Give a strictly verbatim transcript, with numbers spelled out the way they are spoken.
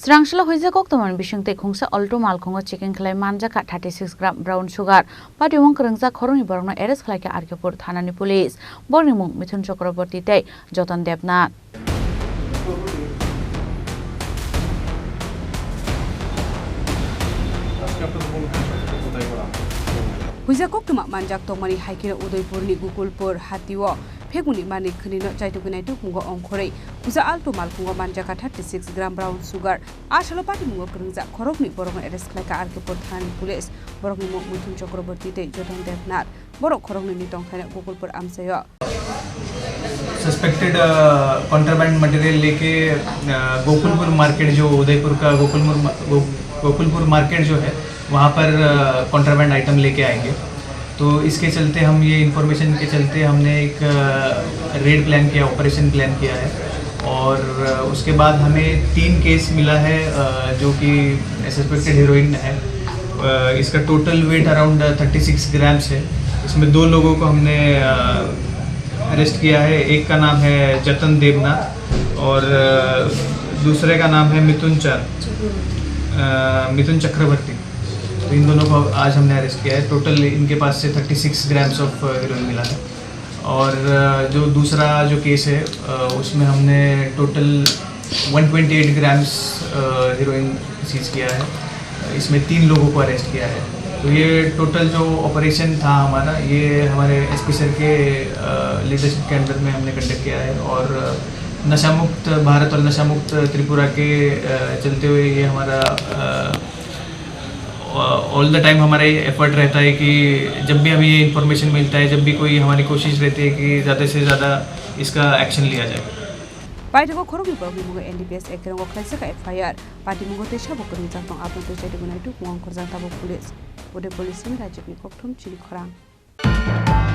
Twrangshalo huijak koktwmani bisingtwi khungsa Alto malkhungo checking khlai manjakha thirty six gram brown sugar. Patimung kwrwngjak khoroknwi borokno arrest khlaikha R K Pur thanani police. Borokni mung Mithun Chakraborty tei Joton Debnath. Huijak koktwma manjak tongmani hai kheno Udaipurni Gokulpur hatio phekmuni manwi khwnwino chaitugwi naitugmungo ongkhorwi khungsa Alto malkhungo manjakha thirty six gram brown sugar. A salo patimungo kwrwngjak khoroknwi borokno arrest khlaikha R K Pur thanani police. Borokni mung Mithun Chakraborty tei Joton Debnath. Borok khoroknwini tongthaino Gokulpur amchaio. Suspected, uh, contraband material लेके, अ, गोकुलपुर मार्केट, जो उदयपुर का गोकुलपुर मा-, गो-, गोकुलपुर मार्केट जो है, वहाँ पर, अ, contraband item लेके आएंगे। तो इसके चलते हम, ये इन्फॉर्मेशन के चलते हमने एक, अ, रेड प्लान किया, ऑपरेशन प्लान किया है। और, अ, उसके बाद हमें तीन केस मिला है, अ, जो कि सस्पेक्टेड हीरोइन है। अ, इसका total weight around thirty six grams है। इसमें दो लोगों को हमने, अ, अरेस्ट किया है। एक का नाम है जतन देवनाथ और, अ, दूसरे का नाम है मिथुन चंद, अ, मिथुन चक्रवर्ती। तो इन दोनों को आज हमने अरेस्ट किया है। टोटल इनके पास से thirty six grams of heroine मिला है। और, अ, जो दूसरा जो केस है, अ, उसमें हमने total one twenty eight grams, uh, heroin seize किया है। इसमें तीन लोगों को अरेस्ट किया है। तो ये टोटल जो ऑपरेशन था हमारा, ये हमारे एसपी सर के, अ, लीडरशिप के अंडर में हमने कंडक्ट किया है और नशा मुक्त भारत और नशा मुक्त त्रिपुरा के, अ, चलते हुए ये हमारा, अ, ऑल द टाइम हमारा ये एफर्ट रहता है कि जब भी हमें ये इन्फॉर्मेशन मिलता है, जब भी कोई हमारी कोशिश रहती है कि ज़्यादा से ज़्यादा इसका एक्शन लिया जाए। Paithago khoroknwi borokni mungo N D P S Act-o khlaijak F I R. Patimungo tei sabo kwrwngjak tong, abono tei chaitugwi naitugwi ongkhorjak tabuk police. Bode police ni rajyokni kokthum chini khorang.